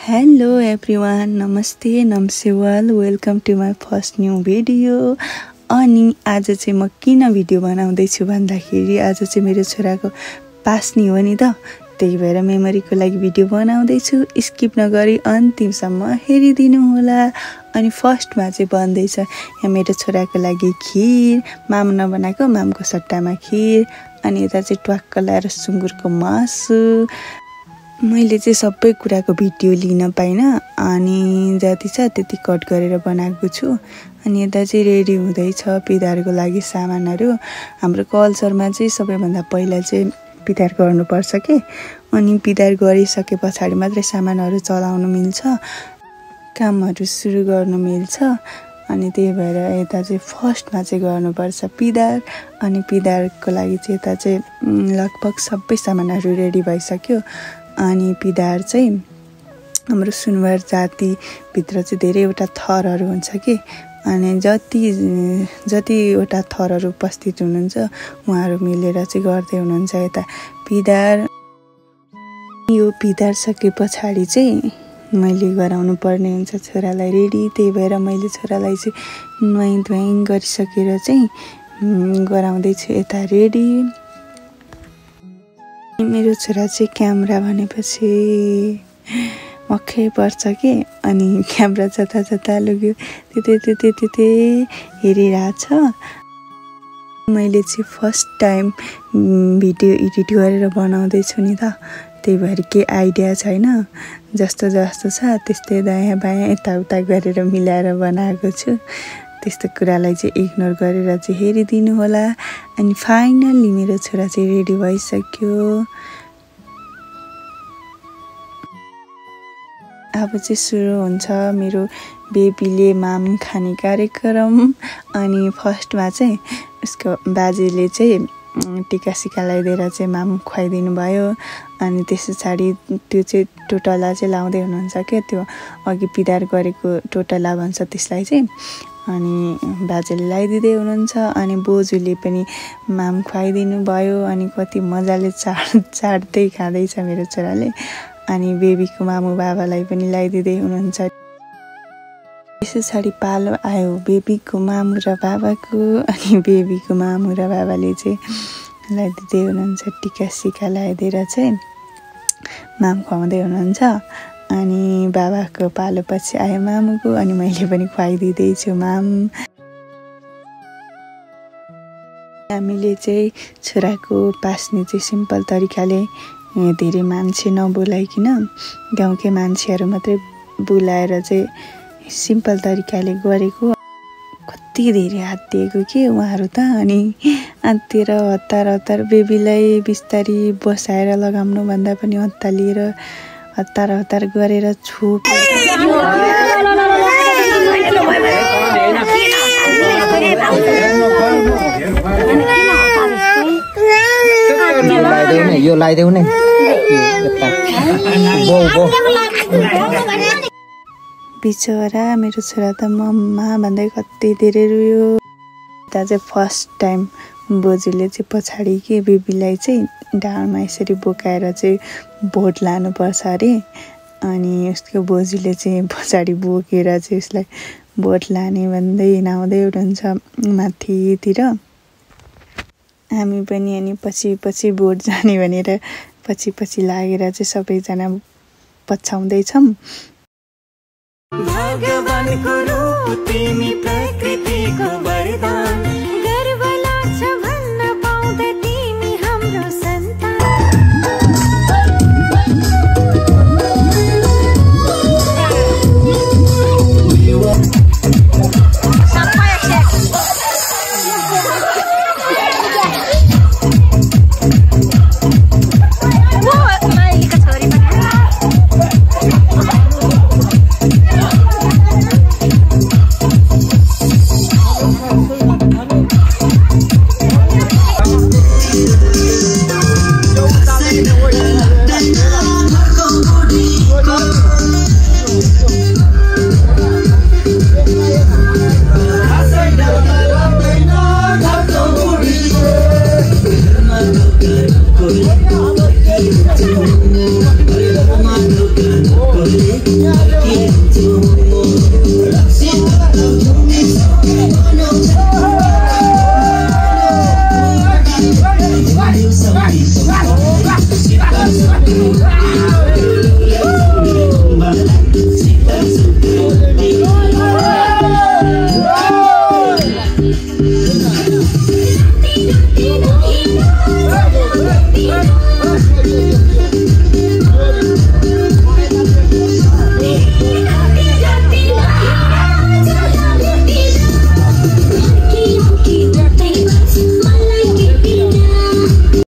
Hello everyone, नमस्ते नमस्तेवाल, welcome to my first new video. अनि आज चाहिँ म किन भिडियो बनाउँदैछु भन्दाखेरि आज चाहिँ मेरो छोराको पास्नी हो नि त, त्यही भएर मेमोरीको लागि भिडियो बनाउँदैछु। स्किप नगरी अन्तिमसम्म हेरिदिनु होला। अनि फर्स्टमा चाहिँ बन्दैछ यहाँ मेरो छोराको लागि खिर, माम नबनाएको मामको सट्टामा खिर, अनि यता चाहिँ ट्वाक्क लाएर सुँगुरको मासु। मैले चाहिँ सबै कुराको भिडियो लिन पाइनँ, अनि जति छ त्यति कट गरेर बनाएको छु। अनि यता चाहिँ रेडी हुँदैछ पिदारको लागि सामानहरू। हाम्रो कल्चरमा चाहिँ सबैभन्दा पहिला चाहिँ पिदार गर्नुपर्छ के, अनि पिदार गरिसके पछाडि मात्रै सामानहरू चलाउनु मिल्छ, कामहरू सुरु गर्नु मिल्छ। अनि त्यही भएर यता चाहिँ फर्स्टमा चाहिँ गर्नुपर्छ पिदार। अनि पिदारको लागि चाहिँ यता चाहिँ लगभग सबै सामानहरू रेडी भइसक्यो। अनि पिदार चाहिँ हाम्रो सुनवार जातिभित्र चाहिँ धेरैवटा थरहरू हुन्छ कि, अनि जतिवटा थरहरू उपस्थित हुनुहुन्छ उहाँहरू मिलेर चाहिँ गर्दै हुनुहुन्छ यता पिदार। यो पिदार सके पछाडि चाहिँ मैले गराउनु पर्ने हुन्छ छोरालाई रेडी, त्यही भएर मैले छोरालाई चाहिँ नुहाइ धुवाइ गरिसकेर चाहिँ गराउँदैछु यता रेडी। मेरो छोरा चाहिँ क्यामेरा भनेपछि मक्खै पर्छ के, अनि क्यामेरा जता जता लग्यो त्यतै हेरिरहेछ। मैले चाहिँ फर्स्ट टाइम भिडियो एडिट गरेर बनाउँदैछु नि त, त्यही भएर केही आइडिया छैन। जस्तो जस्तो छ त्यस्तै दायाँ बायाँ यताउता गरेर मिलाएर बनाएको छु। त्यस्तो कुरालाई चाहिँ इग्नोर गरेर चाहिँ हेरिदिनु होला। अनि फाइनल्ली मेरो छोरा चाहिँ रेडी भइसक्यो। अब चाहिँ सुरु हुन्छ मेरो बेबीले माम खाने कार्यक्रम। अनि फर्स्टमा चाहिँ उसको बाजेले चाहिँ टिका सिका लगाइदिएर चाहिँ माम खुवाइदिनु भयो। अनि त्यस पछाडि त्यो चाहिँ टोटला चाहिँ लाउँदै हुनुहुन्छ क्या, त्यो अघि पिदार गरेको टोटला भन्छ त्यसलाई चाहिँ। अनि बाजेले लगाइदिँदै हुनुहुन्छ, अनि बोजूले पनि माम खुवाइदिनु भयो। अनि कति मजाले चाट्दै खाँदैछ मेरो छोराले। अनि बेबीको मामु बाबालाई पनि लगाइदिँदै हुनुहुन्छ। त्यस पछाडि पालो आयो बेबीको मामु र बाबाको, अनि बेबीको मामु र बाबाले चाहिँ लगाइदिँदै हुनुहुन्छ टिका सिका लगाइदिएर चाहिँ माम खुवाउँदै हुनुहुन्छ। अनि बाबाको पालो पछि आयो मामुको, अनि मैले पनि खुवाइदिँदैछु माम। हामीले चाहिँ छोराको पास्ने चाहिँ सिम्पल तरिकाले, धेरै मान्छे नबोलाइकन गाउँकै मान्छेहरू मात्रै बोलाएर चाहिँ सिम्पल तरिकाले गरेको। कति धेरै हात दिएको कि उहाँहरू त, अनि आत्तिएर हतार बेबीलाई बिस्तारी बसाएर लगाउनु भन्दा पनि हत्तालिएर हतार गरेर छोप यो लगाइदेऊ नै बिचरा मेरो छोरा त मम्मा भन्दै कति धेरै रुयो। यता चाहिँ फर्स्ट टाइम बोजूले चाहिँ पछाडि के बेबीलाई चाहिँ ढाडमा यसरी बोकाएर चाहिँ भोट लानुपर्छ अरे। अनि उसको बोजूले चाहिँ पछाडि बोकेर चाहिँ उसलाई भोट लाने भन्दै हिँडाउँदै हुनुहुन्छ माथितिर। हामी पनि अनि पछि भोट जाने भनेर पछि लागेर चाहिँ सबैजना पछ्याउँदैछौँ। भगवानको रूप तिमी प्रकृतिको वरदान, गर्व लाग्छ भन्न पाउँदा तिमी हाम्रो सन्तान।